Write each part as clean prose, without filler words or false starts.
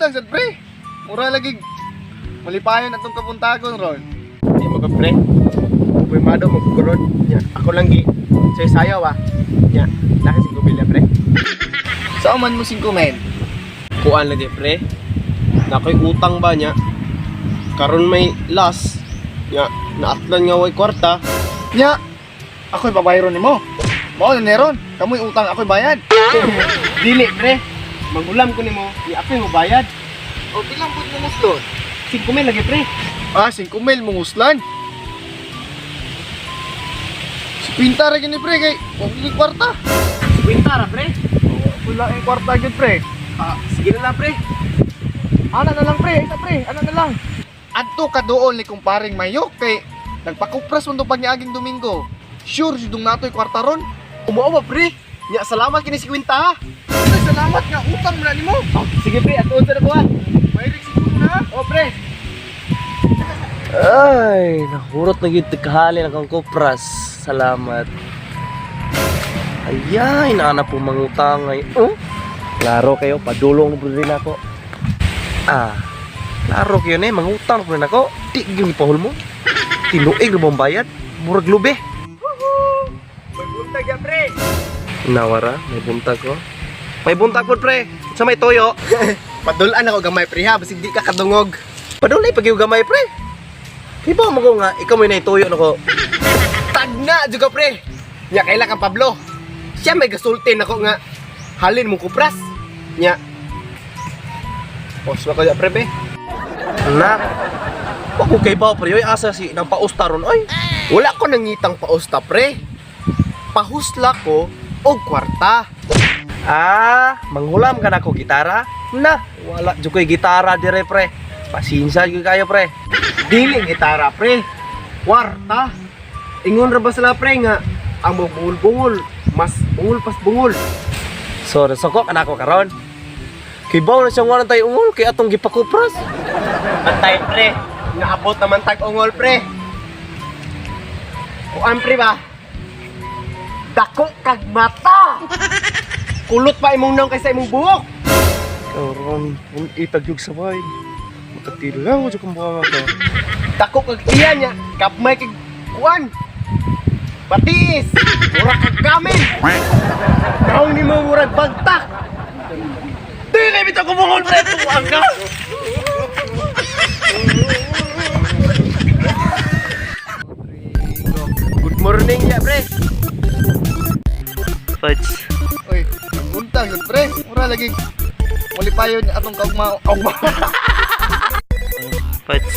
buntag sad, pre. Mura lagi malipayon atong kabuntagon ron. Di mo ka, pre. Problema mo kuron. Nya, ako lang gi. Say sayaw ah. Nya, naka si Gubila, pre. Saan man mo 5 men? Kuan lagi, pre. Nakoy utang ba niya? Karon may last. Nya, naatlan nga way kwarta. Nya, ako'y babayron nimo. Mao na neron. Kamoy utang ako'y bayad. Dili, pre. Mangulam ko nimo, nya ako'y mobayad. O bilang pud mo muslon? 5,000 lagi, pre. Ah, 5 mil munguslan. Si Pinta ra gini, pre, kay wa ko kwarta. 50 ra, pre. Wala ang kwarta gyud, pre. Ah, sige na lang, pre. Ana na lang, pre, isa, pre, ana na lang. Adto ka doon ni kumparing Mayok kay nagpakupras man tong pagniaging Domingo. Sure jud natoy kwarta ron. Umuo ba, pre? Nya, salamat kini si Quinta. Ha. Pre, salamat nga utang mo na nimo. Sige, pre, atuon sa na ko ah. Mayrik siguro na. Oh, pre. Ay, nahurot na gyud tagkahali na kang kupras. Salamat. Ayay, naana po mangutang ay. Oh, klaro kayo, padulong na po rin ako. Ah, klaro kayo na eh, mangutang na po rin ako. Di gyud pahul mo. Tinuig na mong bayad. Murag lubi. May buntag ya, pre. Nawara, may buntag ko. May buntag po, pre. Sa may toyo. Padulan ako gamay, pre, ha. Basig di ka kadungog. Padulay pag yung gamay, pre. Di ba mo ko nga, ikaw may naituyo na ko. Tagna juga, pre. Nya kaila kang Pablo. Siya may gasulti nako nga halin mo kupras. Nya. Pos ko ya, pre, be. Na. Wa ko kay bao, pre, oy, asa si nang pausta ron oy. Wala ko nangitang pausta, pre. Pahusla ko og kwarta. Ah, manghulam ka na ko gitara? Na, wala jud ko'y gitara dire, pre. Pasensya jud kayo, pre. Dili gitara, pre. Kwarta. Ingon ra ba sila, pre, nga ang bungol-bungol mas bungol pas bungol. So, nasoko ka na ako karon. Kay bao na siyang wala tayo ungol kay atong gipakupras. Antay, pre. Naabot naman tag ungol, pre. Kuan, pre, ba? Dako kag mata. Kulot pa imong naong kaysa imong buhok. Karon, kung itagyog sabay. Makatilaw jud kang buha ka. Dako kag tiyan niya, kapmay kag kuan. Patis, mura kag kamin. Naong nimo murag bagtak. Dili bitaw ko bungol, pre, tuang ka. Good morning ya, pre. Fudge. Oy, buntag sad, pre. Mura lagi malipayon atong kaugma kaugma. Fudge.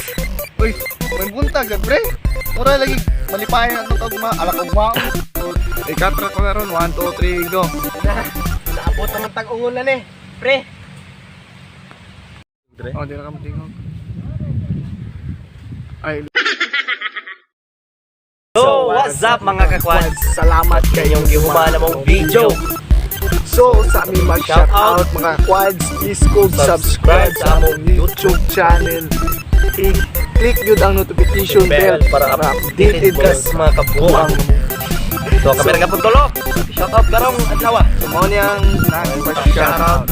Uy, may buntag sad, pre. Mura lagi malipayon atong kaugma ala kaugma. Ikatra ko na ron, 1 2 3 go. Na, naabot naman tag ungol na ni. Pre. Oh, di na ka matingog. Ay, So, what's up, mga kakwads? Salamat Kanyong gihumana mong video. So, sa aming mag-shout Shout out. out, mga quads, please go subscribe sa among YouTube channel. I-click yun ang notification bell para updated ka sa mga kabuang. So, kami rin kapong tulo. Shout out karong adlaw. So, mao niyang nag-shout out.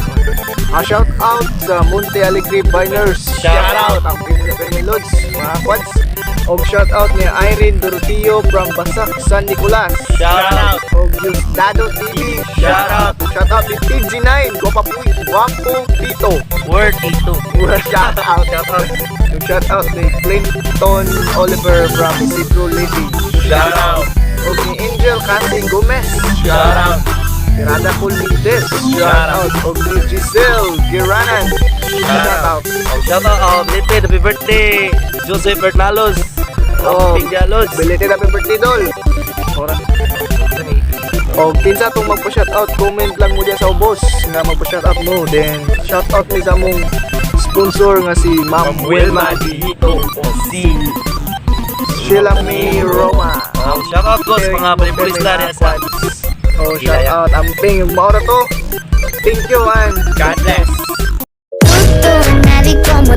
Ah, shout out sa Monte Alegre Biners. Shout out. Ang Pinilipilods, mga quads. Og shout out ni Irene Doroteo from Basak, San Nicolas. Shout out. Og Dado TV. Shout out. Shout out ni TG9, Guwapo, Guwapo Tito. Word dito. Shout out. Shout out. Shout out ni Clinton Oliver from Isidro Lady. Shout out. Og ni Angel Cassie Gomez. Shout out. Pirada Colides. Shout Shout out. Og ni Giselle Giranan. Shout out. Oh, shout out. Oh, Lite, happy birthday. Joseph Bernalos. Oh, Oh, Pinggalos. Belated happy birthday, Dol. Og kinsa tong magpa-shout out, comment lang mo diya sa ubos nga magpa-shout out mo. Then shout out ni sa among sponsor nga si Ma'am Wilma Wilma Dito. Si. Sheila May Roma. Oh, shout out ko sa mga pulis na rin sa Oh, shout out. Amping, yung maura to. Thank you and God bless. Tú, nadie como